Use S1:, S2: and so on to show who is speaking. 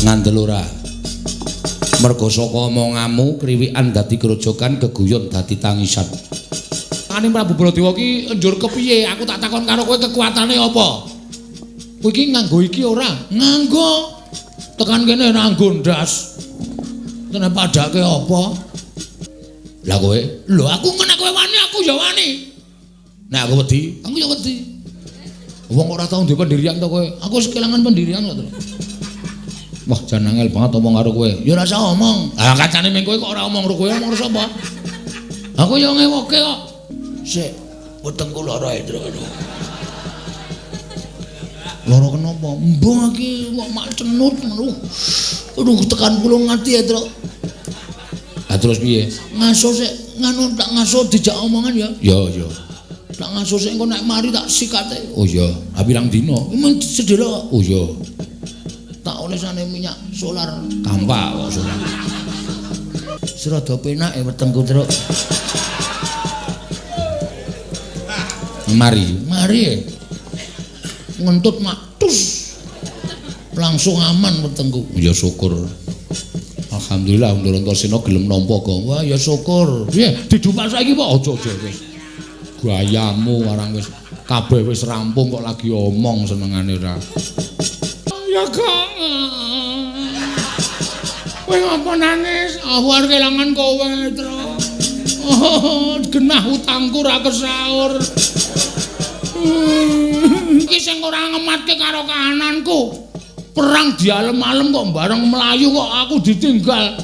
S1: Ngandel ora? Merga saka omonganmu kriwikan dadi grojogan, geguyon dadi tangisan. Ane Prabu Baladewa ki njur kepiye? Aku tak takon karo kowe kekuatane apa? Kowe iki nganggo iki ora? Nganggo. Tekan kene nganggo ndas. Tenan padake apa? Lah kowe? Lho aku nek kowe wani aku ya wani. Nek aku wedi, aku ya wedi. Wong ora tau duwe pendirian to kowe. Aku wis kelangan pendirian kok to. Wah, jan angel banget omong karo kowe. Ya ora usah omong. Ah kancane ming kowe kok ora omong karo kowe, omong karo sapa? Aku ya ngewoke kok. Sik, wetengku lara e, Tru. Lara kenapa? Mbah iki kok mak cenut ngono. Aduh, tekan pulung ati ya, Tru. Lah terus piye? Ngaso sik, nganu tak ngaso dijak omongan ya. Ya, ya. Tak ngaso sik engko nek mari tak sikate. Oh iya, ha pirang dina? Mung sedhela. Oh iya. Tak olesane minyak solar. Kampak kok solar. Serada penak e wetengku, Truk. Mari, mari. Ngentut mak tus. Langsung aman wetengku. Ya syukur. Alhamdulillah Ndara Antasena gelem nampa kok. Wah ya syukur. Piye didupak saiki apa? Aja aja wis. Gayamu warang wis kabeh wis rampung kok lagi omong senengane ora. Ya Kang. Kowe ngapa nangis? Aku arep kelangan kowe, Tru. Oh, genah utangku ra kesaur. Iki sing ora ngematke karo kahananku. Perang dialem-alem kok bareng mlayu kok aku ditinggal.